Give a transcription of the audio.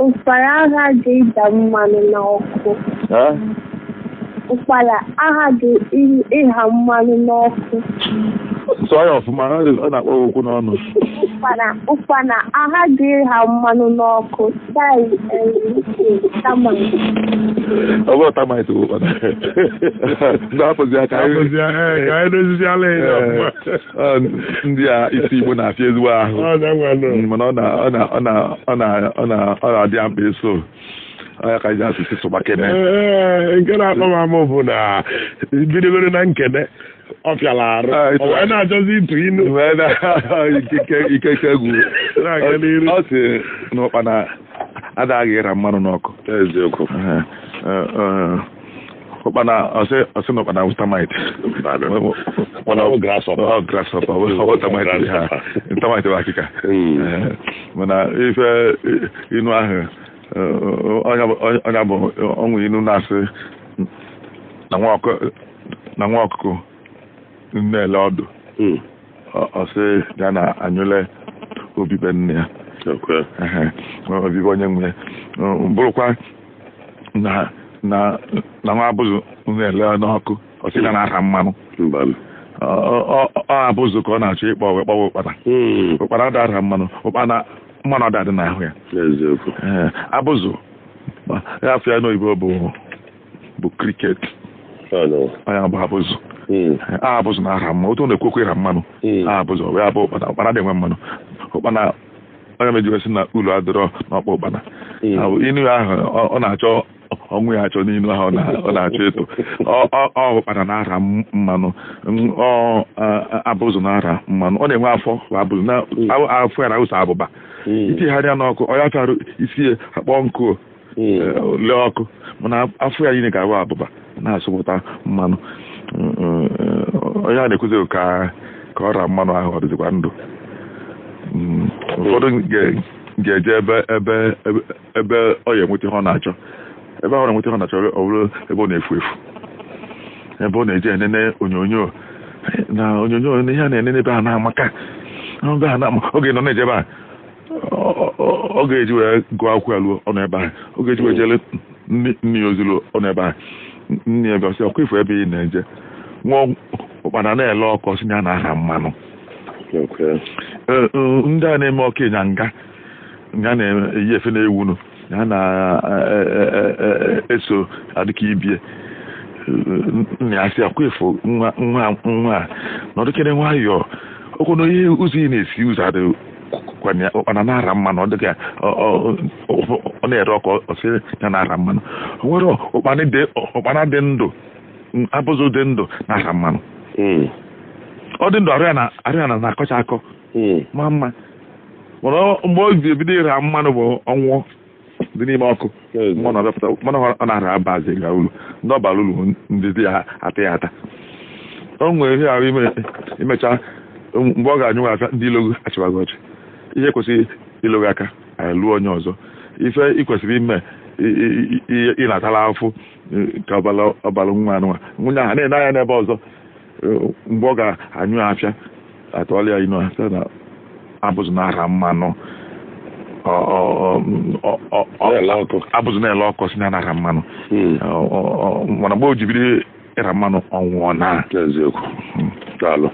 Ụkpara aghaghị ịda mmanụ n'ọkụ. Eh? Ụkpara aghaghị ịha mmanụ n'ọkụ. Sụọ ya ọfụma, ọ na-akpọ okwu n'ọnụ. Ụkpana aghaghị ịha mmanụ n'ọkụ. Tai termite. Ọ bụrụ termite bụ ụkpana. Ndị hapụzi aka anyị. Hapụzi ya, ee, ka anyị doziziala ya ọfụma. Ee, ndị a isi Igbo na-afịa ezigbo ahụ. Ọ na-enwe nụ. Mana ọ na-adị ya mkpa ịsụ. Ọ ya ka anyị ji asụsụ sụgbakene. Ee, nke na-akpọ m amụ bụ na bidogoro na nkene ọ pịara arụ, ọ wee na-achọzi ịtụ inu. Wee na ikeke egwu. Na-aga n'iru. Ọ sị na ụkpana adaghị ịra mmanụ n'ọkụ. Eziokwu. Ụkpana ọ sị na ụkpana wụ termite. Ụkpana wụ grasshopper. Ọ grasshopper, ọ wụ termite ha. Termite bụ akịka. Mana ife inu ahụ, ọnya bụ ọnwụ inu na-asị na nwa ọkụkọ na-ele ọdụ. Ọ sị ya na anyụle obibe nne ya. Obibe onye nwe ya. Bụrụkwa na nwa abụzụ na-ele n'ọkụ, ọ sị ya na-ara mmanụ. Ọ abụzụ ka ọ na-achọ ịkpọ wee kpọwa ụkpana. Ụkpana adara mmanụ, ụkpana mmanụ adadị n'ahụ ya. Abụzụ ya afọ ya n'oyibo bụ cricket. Onye bụ abụzụ. Abụzụ na-ara mmanụ, otu ọ na-ekwekwa ịra mmanụ. Abụzụ wee abụ ụkpana, ụkpana dị enwe mmanụ. Ụkpana onye mejiwesị na ụlọ adịrọ n'ọkpọ ụkpana. Inu ahụ ọ na-achọ ọnwụ ya achọ n'inu ahụ ọ na-achọ eto. Ọ ụkpana na-ara mmanụ, ọ abụzụ na-ara mmanụ. Ọ na-enwe afọ abụzụ na afọ ya na-awụsa abụba. Itigharịa n'ọkụ, ọ ya fịarụ isi ya akpọ nkụ lee ọkụ, mana afọ ya niile ga-awụ abụba na-asụpụta mmanụ. Onye a na-ekwuzi ka ọ ra mmanụ ahụ ọ dịzikwa ndụ. Ụfọdụ ga-eje ebe ọ ya enweta ihe ọ na-achọ. Ebe ọ na-enweta ihe ọ na-achọ ọ bụrụ ebe ọ na-efu efu, ebe ọ na-eje enene onyonyo na onyonyo na ihe a na-enene ebe a na-amaka. Oge nọ na-eje ebe a, ọ ga-eji wee gụọ akwụkwọ ya luo ọ nọ ebe ahụ. Ọ ga-eji wee jele nne ya ozilu ọ nọ ebe ahụ. Nne ya bịa sị ọkwa ifo ebe ị na-eje. Nwa ụkpana na-ele ọkụ sị na ya na-ara mmanụ. Ndị a na-eme ọkụ ịnyanga ya na-eyi efe na-ewunu ya na-eso adịka ibie. Nna ya sị akwa ifo nwa a nọdụkere nwayọọ okwu na ihe ụzọ ị na-esi ụzọ adịghị ụkpana na-ara mmanụ. Ọ dịka ọ na-ere ọkụ ọ sị ya na-ara mmanụ. O nwere ụkpana dị ndụ, abụzụ dị ndụ na-ara mmanụ. Ọ dị ndụ arụ ya na-akọcha akọ ma mma. Mana mgbe o ji ebido ịra mmanụ bụ ọnwụọ dị n'ime ọkụ. Mmanụ ọ na-ara abazi ga ulu ndị ọbara ulu ndị dị ya ata ya ata. O nwere ihe ahụ imecha mgbe ọ ga-anyụ afịa ndị ilogo achịwaghị ọchị. Ihe kwesịrị ilogo aka anyị lụọ onye ọzọ. Ife ị kwesịrị ime ị na-atala afụ ka ọbara nwa anụnwa nwunye ahụ na-ene anya n'ebe ọzọ. Mgbe ọ ga-anyụ afịa atụọla ya inu sị na abụzụ na-ara mmanụ. Abụzụ na-ele ọkụ sị na na-ara mmanụ. Mana mgbe o ji bido ịra mmanụ ọnwụọ na. Eziokwu. Daalụ.